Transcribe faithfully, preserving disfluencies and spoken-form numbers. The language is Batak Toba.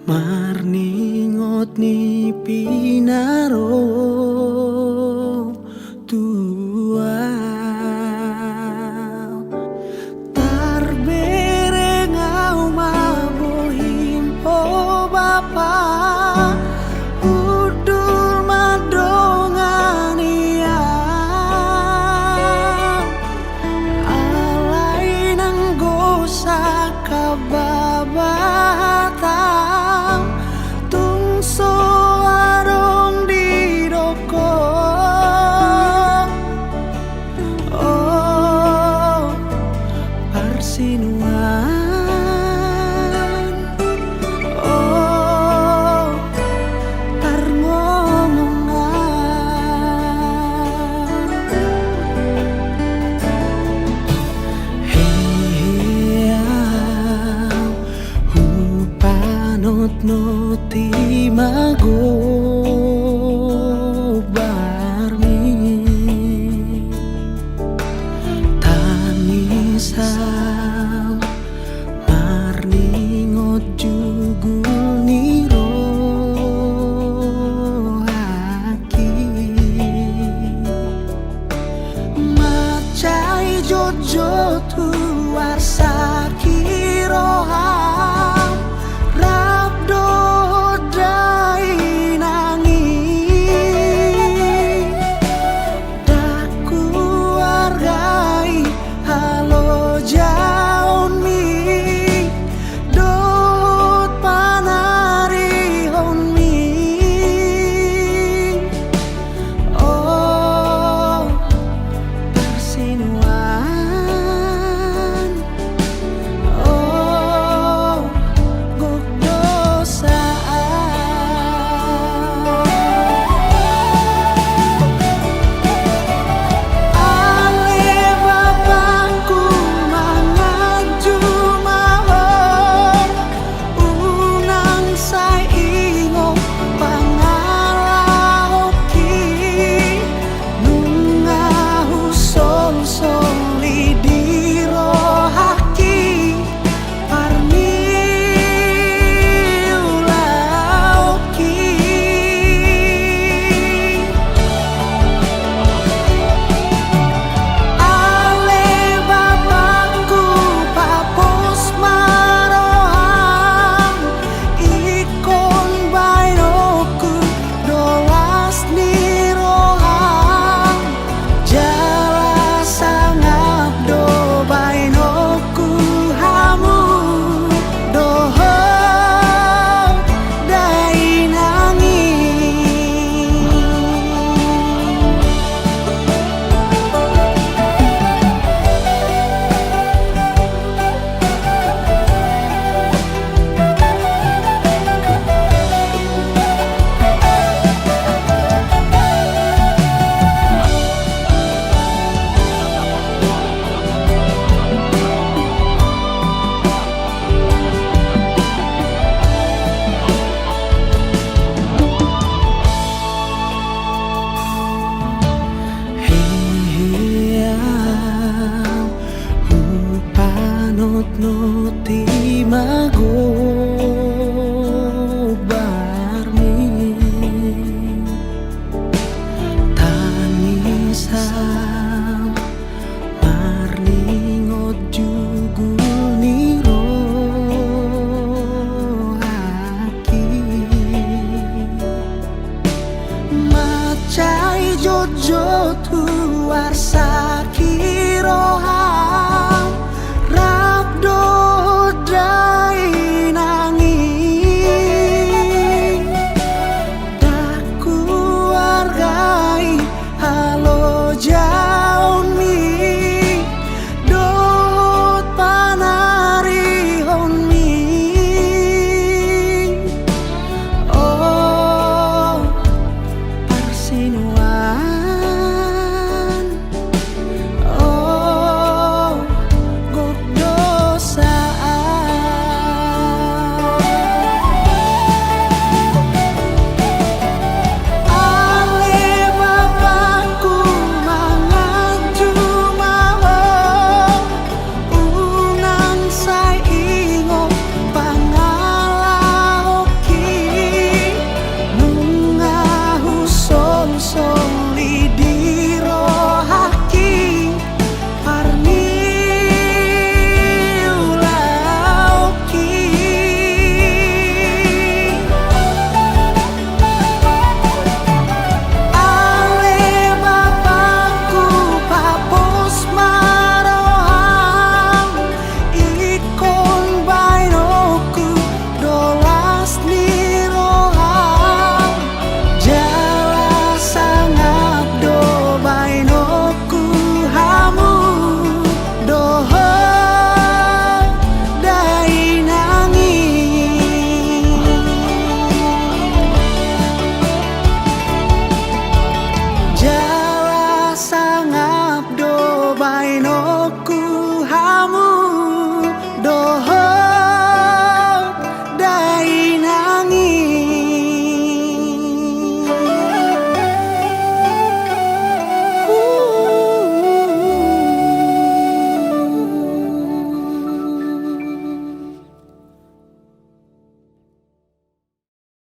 Marningot ni pinarotua. Tarbereng au ma bohim, o Bapa, hundul ma dongan i au. Alai nanggo sangkap babatam, tung so adong didok ho. O parsinuan, o parngongongan. Hehe au, hupanotnoti ma gobarmi. Tangis au marningot jugul ni rohangki. Mansai jotjot huarsaki roham rap dohot dainang i. Ndang huargai halojaonmi dohot panarihonmi. O parsinuan, o gok dosa au. Ale bapangku, manganju ma ho. Unang sai ingot pangalahonki, nunga husolsoli di rohangki parniulaonki. Ale bapangku, papos ma roham, ingkon baenonku do las ni roham, jala sangap do baenonku hamu dohot dainang i. Hehe au, hupanotnoti ma gobarmi. Tangis au marningot jugul ni rohangki. Mansai jotjot huarsaki roham